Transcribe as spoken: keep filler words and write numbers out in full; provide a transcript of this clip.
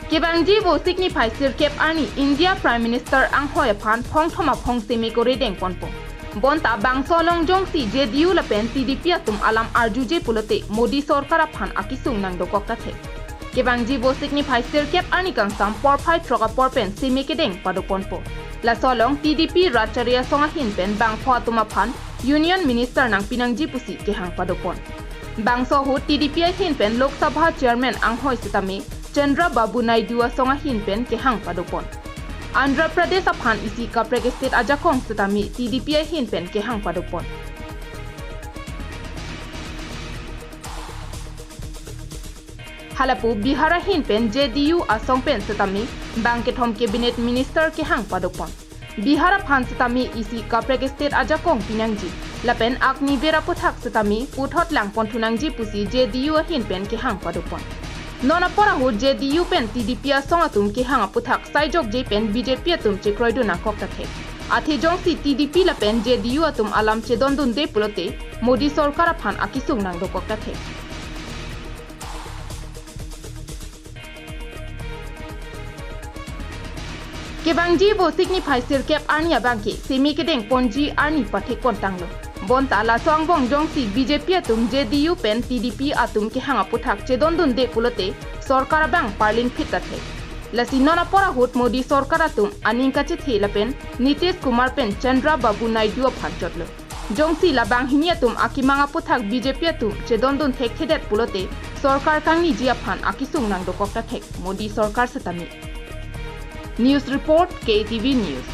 Kevangji Vosik niphai sirkep arni India Prime Minister anghoi aphan phongthom aphong seme kore dengponpo. Bonta bangso along jongsi J D U lapen T D P atum alam arjuje pulote Modi sorkar aphan akesung nangdokok ta thek. Kevangji Vosik niphai sirkep arni kangsam porphai throk apor pen seme kedeng padoponpo. Laso along T D P Ratchari asong ahin pen bangpho atum aphan Union Minister nangpinangji pusi kehang padopon. Bangso ahut T D P ahin pen Lok Sabha Chairman anghoi setame Chandra Babu Naidu asong ahin pen kehang padopon. Andhra Pradesh aphan isi kaprek state ajakong setame T D P ahin pen kehang padopon. Halapu Bihar ahin pen J D U asong pen setame bang kethom cabinet minister kehang padopon. Bihar aphan setame isi kaprek state ajakong pinangji lapen Agniveer aputhak setame puthot langpon thunangji pusi J D U ahin pen kehang padopon. Non apor ahut J D U pen T D P asong atum kehang aputhak saijokje pen B J P atum chekroidun nangkok ta thek. Athe jongsi T D P lapen J D U atum alam chedondunde pulote Modi sorkar aphan akesung nangdokok ta thek. Kevangji Vosik niphai sirkep arni abangke seme kedengponji arni pathekpon tanglo. Bonta laso angbong jongsi B J P atum J D U pen T D P atum kehang aputhak chedondunde pulote sorkar abang parlingphit ta thek. Lasi non apor ahut Modi sorkar atum aning kachethe lapen Nitish Kumar pen Chandra Babu Naidu aphan chotlo. Jongsi labang hini atum akemang aputhak B J P atum chedondun thekthedet pulote sorkar kangniji aphan akesung nangdokok ta thek Modi sorkar setame. News report, K T V News.